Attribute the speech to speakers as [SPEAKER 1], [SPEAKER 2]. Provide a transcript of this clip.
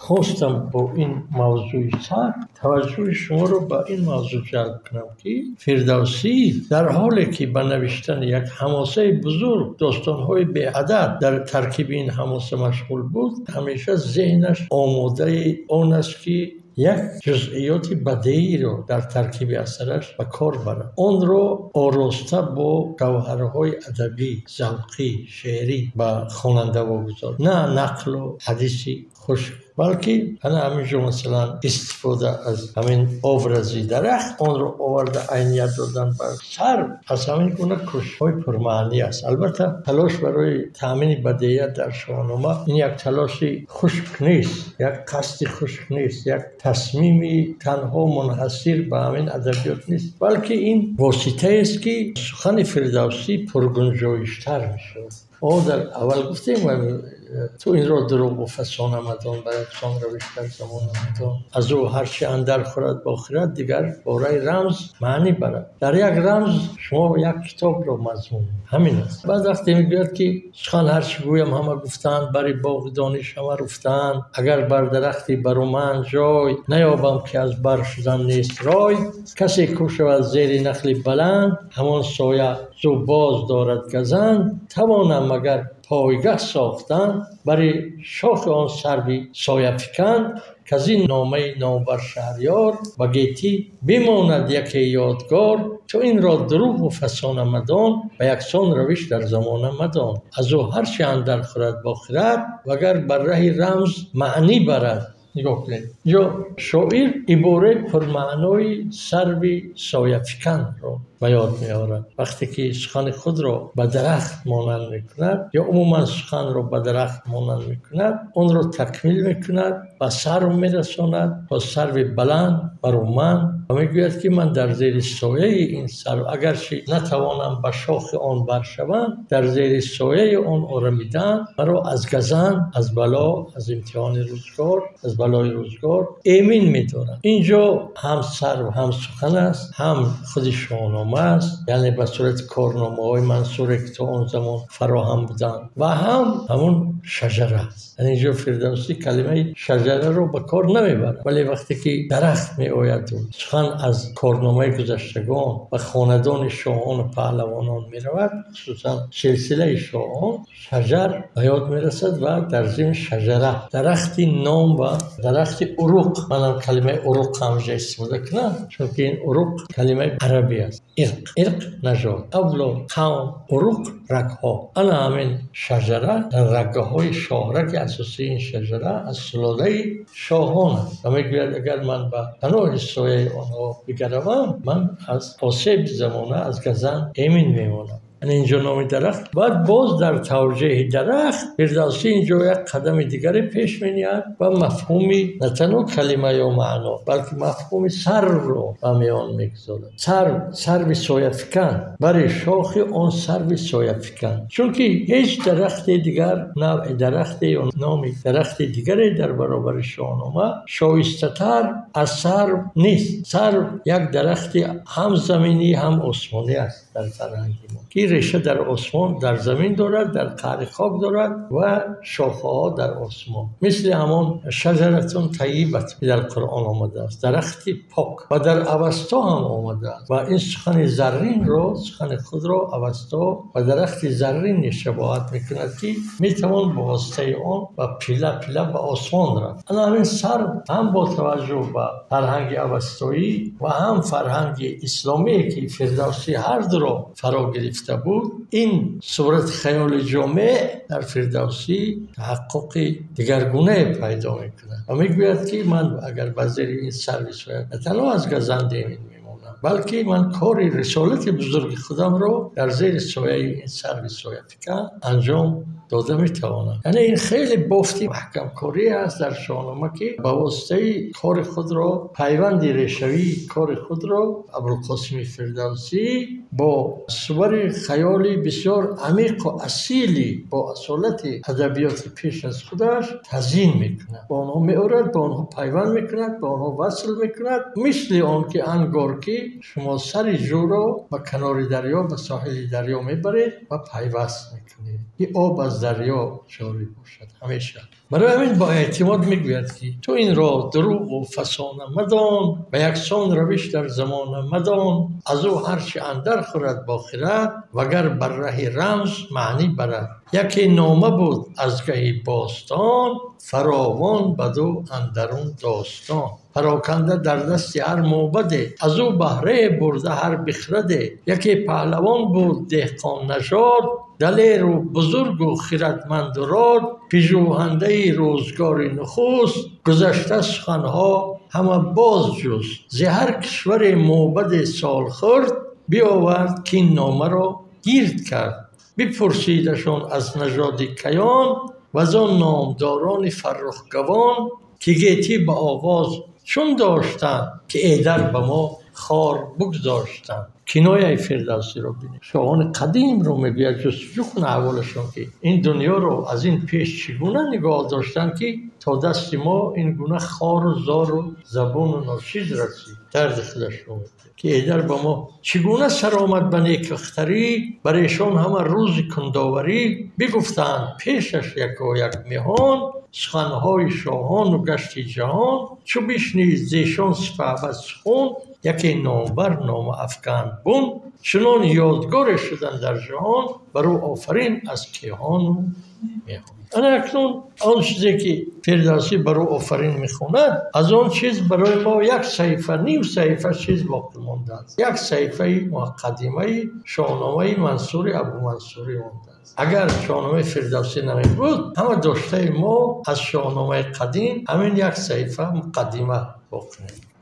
[SPEAKER 1] Хостам бо ин мавзӯи сар таваҷҷӯҳи шуморо ба ин мавзӯъ ҷалб кунам, ки Фирдавсӣ дар ҳоле ки ба навиштани як ҳамосаи бузург, достонҳои беадад дар таркиби ин ҳамоса машғул буд, ҳамеша зеҳнаш омодаи он аст, ки як ҷузъиёти бадеиро дар таркиби асараш ба кор барад, онро ороста бо гавҳарҳои адабӣ, завқӣ, шеърӣ ба хонанда вогузорад, на нақлу ҳадиси хушк, балки ана ҳамин ҷо масалан истифода аз ҳамин образи дарахт, онро оварда айният додан ба сар, аз ҳамин гуна кӯшишҳои пурмаънӣ аст. Албатта, талош барои таъмини бадеият дар Шоҳнома ин як талоши хушк нест, як қасди хушк нест, як тасмими танҳо мунҳасир ба ҳамин адабиёт нест, балки ин воситаест, ки сухани Фирдавсӣ пургунҷоиштар мешавад. Мо дар аввал гуфтем, ту инро дурӯғу фасона мадон, ба яксон равиш дар замона мадон, аз ӯ ҳарчи андар хӯрад бо хирад, дигар бораи рамз маънӣ барад. Дар як рамз шумо як китобро мазмун ҳамин аст. Баъд вақте мегӯяд, ки сухан ҳарчи гӯям ҳама гуфтанд, бари боғи дониш ҳама руфтанд, агар бар дарахти баруманд ҷой наёбам, ки аз бар шудан нест рой, касе ку шавад зери нахли баланд, ҳамон соя зу боз дорад газанд, тавонам агар пойгоҳ сохтан, бари шохи он сарви сояфикан, ки аз ин номаи номбар шаҳриёр ба гетӣ бимонад яке ёдгор, ту инро дурӯғу фасона мадон, ба яксон равиш дар замона мадон, аз ӯ ҳарчи андар хӯрад бо хирад, вагар бар раҳи рамз маънӣ барад. Нигоҳ кунед, инҷо шоир ибораи пурмаънои сарви сояфиканро ба ёд меорад. Вақте ки сухани худро ба дарахт монанд мекунад ё умуман суханро ба дарахт монанд мекунад, онро такмил мекунад, ба сарв мерасонад, ба сарви баланд, баруманд, ва мегӯяд, ки ман дар зери сояи ин сарв, агарчи натавонам ба шохи он баршавам, дар зери сояи он орамидан маро аз газанд, аз бало, аз имтиҳони рӯзгор, аз балои рӯзгор эмин медорад. Инҷо ҳам сарв, ҳам сухан аст, ҳам худи Шоҳнома аст, яъне ба сурати корномаҳои мансуре, ки то он замон фароҳам буданд, ва ҳам ҳамон шаҷара аст. Яъне инҷо Фирдавсӣ калимаи шаҷараро ба кор намебарад, вале вақте ки дарахт меояд, сухан аз корномаи гузаштагон ва хонадони шоҳон ва паҳлавонон меравад, хусусан силсилаи шоҳон, шаҷар ба ёд мерасад ва дар зимни шаҷара дарахти ном ва дарахти уруқ. Манам калимаи уруқ ҳамҷа истифода кунам, чунки ин уруқ калимаи арабӣ аст. Ирқ, ирқ нажод, авлод, қавм, уруқ рагҳо. Ана ҳамин шаҷара рагҳои шоҳраги асосии ин шаҷара аз сулолаи шоҳон аст ва мегӯяд, агар ман ба паноҳи сояи онҳо бигаравам, ман аз осеби замона, аз газанд эмин мемонам. Яъне инҷо номи дарахт. Баъд боз дар тавҷеҳи дарахт Фирдавсӣ инҷо як қадами дигаре пеш мениҳад ва мафҳуми на танҳо калима ё маъно, балки мафҳуми сарвро ба миён мегузорад. Сарв, сарви сояфикан, бари шохи он сарви сояфикан, чунки ҳеҷ дарахти дигар, навъи дарахте ё номи дарахти дигаре дар баробари Шоҳнома шоистатар аз сарв нест. Сарв як дарахти ҳам заминӣ, ҳам осмонӣ аст дар фарҳанги мо, ки реша дар осмон, дар замин дорад, дар қаъри хок дорад ва шохаҳо дар осмон, мисли ҳамон шаҷаратун таййибат, ки дар Қуръон омадааст, дарахти пок, ва дар Авасто ҳам омадааст. Ва ин сухани зарринро, сухани худро Авасто ба дарахти заррин шабоҳат мекунад, ки метавон ба воситаи он ба пила пила ба осмон рафт. Ана ҳамин сарв ҳам бо таваҷҷӯҳ ба фарҳанги авастоӣ ва ҳам фарҳанги исломие, ки Фирдавсӣ ҳар дуро фаро гирифта буд, ин сурати хаёли ҷомеъ дар Фирдавсӣ таҳаққуқи дигаргунае пайдо мекунад ва мегӯяд, ки ман агар ба зери ин сарви соя на танҳо аз газанд эмин мемонам, балки ман кори рисолати бузурги худамро дар зери сояи ин сарви сояфикан анҷом дода метавонам. Яъне ин хеле бофти маҳкамкорӣ аст дар Шоҳнома, ки ба воситаи кори худро, пайванди решавии кори худро Абулқосими Фирдавсӣ бо сувари хаёли бисёр амиқу асили бо асолати адабиёти пеш аз худаш тазйин мекунад, ба онҳо меорад, ба онҳо пайванд мекунад, ба онҳо васл мекунад, мисли он ки ангор ки шумо сари ҷӯро ба канори дарё, ба соҳили дарё мебаред ва пайваст мекунед. ки об аз дарё ҷорӣ бошад ҳамеша. Барои ҳамин бо эътимод мегӯяд, ки ту инро дурӯғу фасона мадон, ба яксон равиш дар замона мадон, аз ӯ ҳарчи андар хӯрад бо хирад, вагар бар раҳи рамз маънӣ барад. Яке нома буд аз гаҳи бостон, фаровон баду андарун достон. Пароканда дар дасти ҳар мӯбаде, аз ӯ баҳрае бурда ҳар бихраде. Яке паҳлавон буд деҳқон нажод, далеру бузургу хирадманду род, пижӯҳандаи рӯзгори нухуст, гузашта суханҳо ҳама боз ҷуст. Зи ҳар кишваре мӯбаде солхӯрд, биовард ки ин номаро гирд кард. Бипурсидашон аз нажоди каён, ваз он номдорони фаррухгавон, ки гетӣ ба оғоз чун доштанд, ки эдар ба мо хор бигзоштанд. Кинояи Фирдавсиро бинед. Шоҳони қадимро мегӯяд, ҷустуҷӯ кун аҳволашон, ки ин дунёро аз ин пеш чӣ гуна нигоҳ доштанд, ки то дасти мо ин гуна хору зору забону ночиз расид. Дарди худашро мегӯяд, ки эдар ба мо чӣ гуна сар омад ба некахтарӣ, бар эшон ҳама рӯзи кундоварӣ. Бигуфтанд пешаш якояк меҳон, суханҳои шоҳону гашти ҷаҳон. Чу бишнид зешон сипаҳбад сухан, яке номбар нома афканд бун. Чунон ёдгоре шуданд дар ҷаҳон, бар ӯ офарин аз кеҳону меҳон. Ана акнун он чизе ки Фирдавсӣ бар ӯ офарин мехонад, аз он чиз барои мо як саҳифа, ним саҳифа чиз боқӣ мондааст. Як саҳифаи муқаддимаи Шоҳномаи Мансури Абумансурӣ мондааст. Агар Шоҳномаи Фирдавсӣ намебуд, ҳама доштаи мо аз Шоҳномаи қадим ҳамин як саҳифа муқаддима боқӣ мемонд.